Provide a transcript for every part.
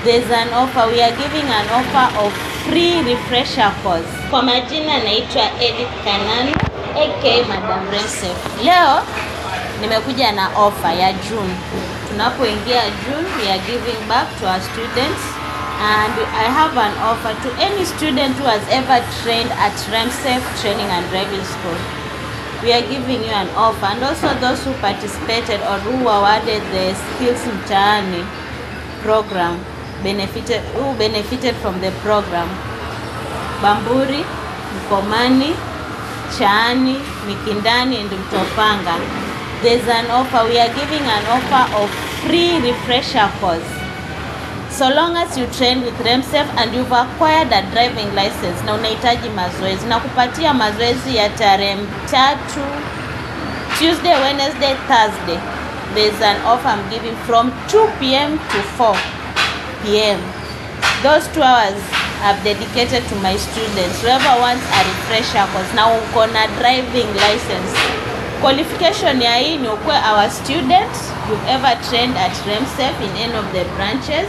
there's an offer. We are giving an offer of free refresher course. Kwa majina naitwa Edith Kananu aka Madam Remsef. Leo nimekuja na offer ya June. Tunapoingia June, we are giving back to our students, and I have an offer to any student who has ever trained at Remsef Training and Driving School. We are giving you an offer, and also those who participated or who awarded the Skills Mtaani program benefited from the program. Bamburi, Mkomani, Chaani, Mikindani and Mtopanga. There's an offer. We are giving an offer of free refresher course. So long as you train with Remsef and you've acquired a driving license na unahitaji mazoezi, na kupatia mazoezi ya tarehe 3, Tuesday, Wednesday, Thursday. There's an offer I'm giving from 2 p.m. to 4 p.m. Those 2 hours I've dedicated to my students. Whoever wants a refresher course, na uko na driving license. Qualification ya hii ni ukwe our student, you've ever trained at Remsef in any of the branches,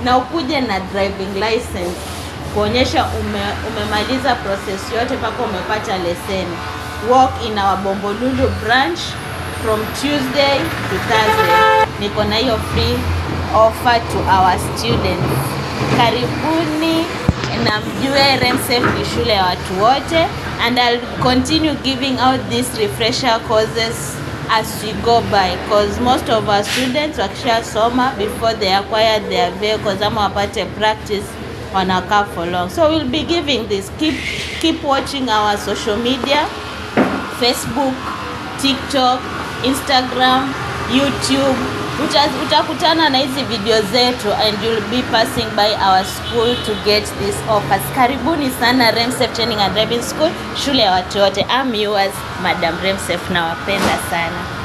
na ukuje na driving license kuonyesha umemaliza process yote mpaka umepata leseni. Work in our Bombolulu branch from Tuesday to Thursday. Niko na hiyo free offer to our students. Karibuni na mjue Remsef ni shule ya watu wote, and I'll continue giving out these refresher courses as we go by, because most of our students wakisha soma before they acquire their vehicles ama wapate practice wanakaa for long. So we'll be giving this. Keep watching our social media, Facebook, TikTok, Instagram, YouTube. Utakutana na hizi video zetu, and you'll be passing by our school to get these offers. Karibuni sana Remsef Training and Driving School, shule ya watu wote. I'm yours, Madam Remsef, nawapenda sana.